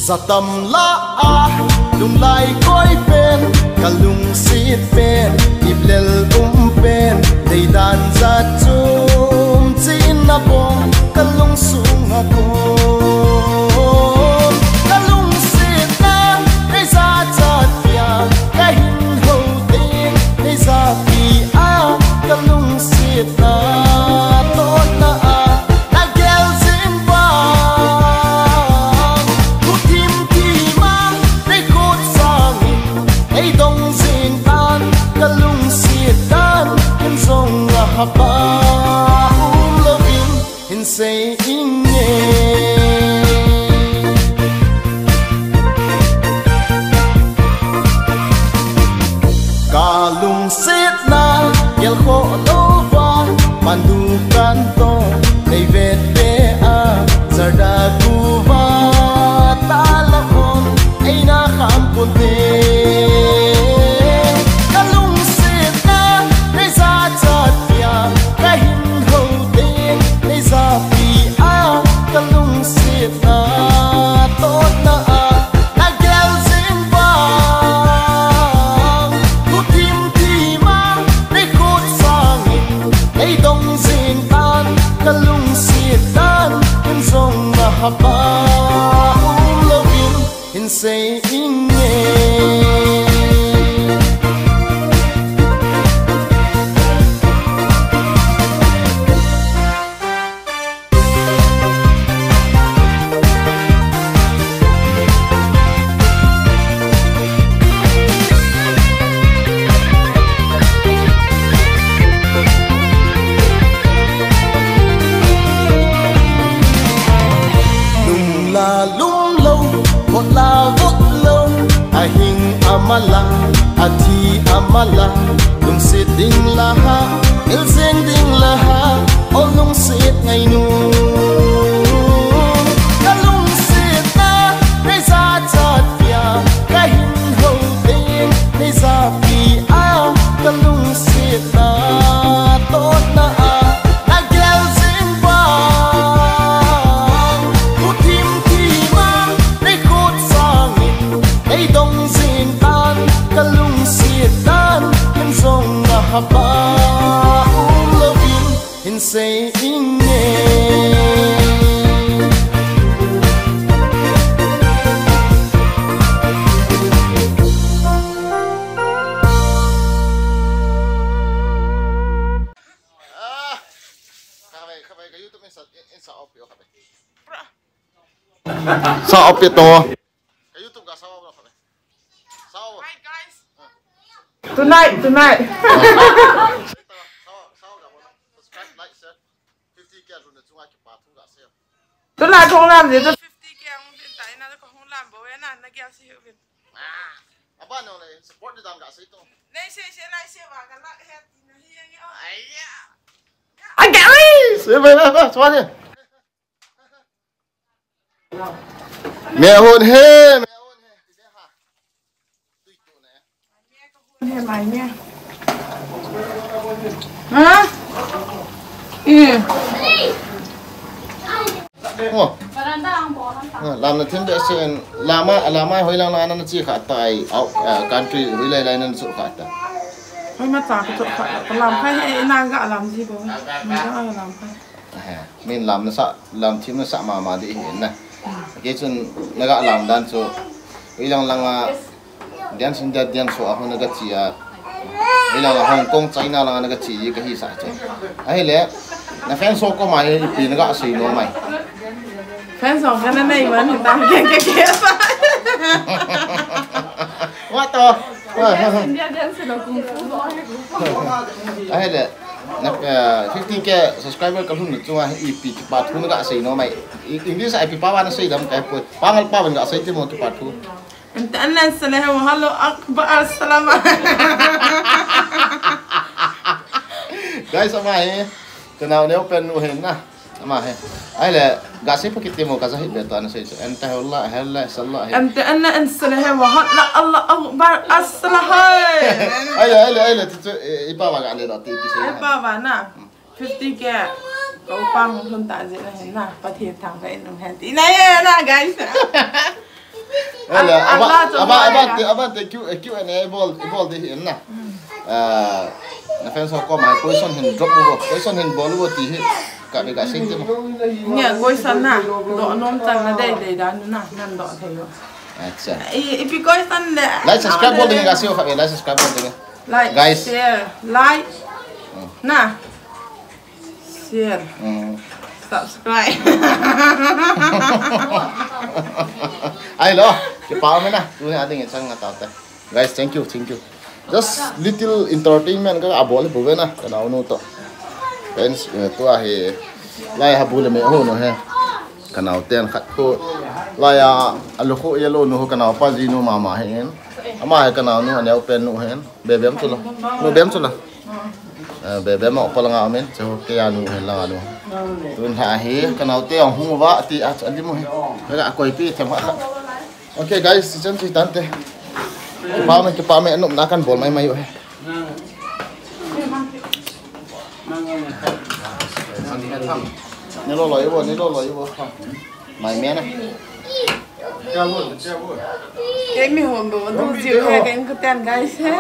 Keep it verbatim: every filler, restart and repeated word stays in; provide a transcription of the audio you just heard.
Satam la a, lunglai koi pen, kalungset pen, iplel um pen, deidan jat chom chin na bom, kalungsung a kom. Kalungsetna, neija chat pia, kahin ho te, neija pi a, kalungsetna, totna a, nagel jing vang, thu thim thim a, nei khut sangin, nei dong jing tan, kalungset tan, ken jong a hapa um louvin, hin sei inge. Kalungsetna, gelkhoh louva, mandu kanto, nei vete a, zarda kuva, tala hon, eina kham ponte. Kalungsetna, neija chat pia, kahin ho te, neija pi a, kalungsetna, totna a, nagel jing vang, thu thim thim a, nei khut sangin, nei dong jing tan, kalungset tan, ken jong a hapa um louvin, hin sei inge. Lum la lum lou, vot la vot lou, ahing ama la, athi ama la, lungset ding la ha, el jeng ding la ha, o lungset ngai nu. Kalungsetna, neija chat pia, kahin ho te, neija pi a, kalungsetna, totna a, nagel jing vang, thu thim thim a, nei khut sangin, nei dong jing tan, kalungset tan, ken jong a hapa um louvin, hin sei inge. Ah, khatvei, khatvei, ka YouTube in sa, in sa off yo khatvei. Sa off yo to. Ka YouTube ga sa off khatvei. Sa off. Hi guys. Tonight, tonight. Sa off, sa off ga bo. Subscribe, like, share. Fifty K lhun na chunga kipa thu ga sei. Tuna thong lam je tu. Fifty K ang din ta ina ka hong lam bo ya na na gel si hu bin. Ah, aba no le support ni dam ga sei to. Nei sei sei lai sei ba ka la he ti na hi yang yo. Aiya. Ai ga ai. Se ba ba ba, swa ne. Me hon he, me hon he. He mai ne. Ha? Eh. Oh. Ah, lam na thim behseh in, lam a, lam a hoilang lang na chi kha tai, out, ah, country hoilai lai na chu kha ta. Hoi ma cha ka chu kha ta. Lam kha he ina ga lam ji bo. Ma ga lam kha. Eh, min lam na sa, lam thim na sa mama di hi na. Kei chun na ga lam dan chu. Hoilang lang a Dian sin dia dian so a hon na ga chi a. Hoilang a Hong Kong, China lang a na ga chi ka hi sa che. Ahile, na fans ho koma hi ipi na ga sei nom ai. Fans ho ka na nei man hi tam ke ke ke sa. What the? India dance lo kung fu. Ahile, na, eh, fifty K subscriber ka lhun na chunga ipi kipa thu na ga sei nom ai. I-, English a ipi pa va na sei dam ka poi. Pangal pa van ga sei ti mo kipa thu. Ante anan sale he, Allahu Akbar, salam. Guys, ama hi, ka nao neo pen nu hi na. Ama hi. Ahile, ga sei pa kiti mo ka sa hit be to ana sei chu. Ante he Allah, he Allah, sallah he. Ante anan sale he, Allahu Akbar, assalam. Ahile, ahile, ahile, ti chu, eh, ipa va ga le do ti, ti sei. Ipa va na. Fifty K. Ka upa hung lhun ta jeh na hin na. Pathen thangvah in um hen. Ti na ye na, guys. Ala, aba, aba, aba, te, aba, te, Q, Q and A bol, bol de hin na. Ah, na fans ho koma question hin drop u bo, question hin bol u bo ti hi. Ka be ka sing te mo. Nge question na, do nom chan na dei dei dan na, nan do thei lo. Acha. I, ipi question le. Like, subscribe bol de ka siu kha be, like, subscribe bol de. Like, guys. Share, like. Na. Share. Mm. Subscribe. Ai lo, kipa me na. Tuni a ding chang nga ta ta. Guys, thank you, thank you. Just little entertainment ka abol bu ve na, ka naunu to. Friends, eh, tua hi. Lai ha bu le me ho no he. Ka nau ten khat ko. Lai a, a lo ko yellow no ho ka nau pa ji no mama he en. Ama he ka naunu a neo pen no he en. Be bem chu la. No bem chu la. Eh, be bem ma pa la nga men. Chu ke ya nu he la nga nu. Tun ha hi ka nau te ong hu va ti a chu a di mu he. Ka koi pi them ha. Okay guys, si chan si tan te. Kipa me, kipa me, anop na kan bol mai mai u he. Ni lo lo i bo, ni lo lo i bo. Mai me na. Ke mi hom bo, du jiu he, ke in ku ten guys he.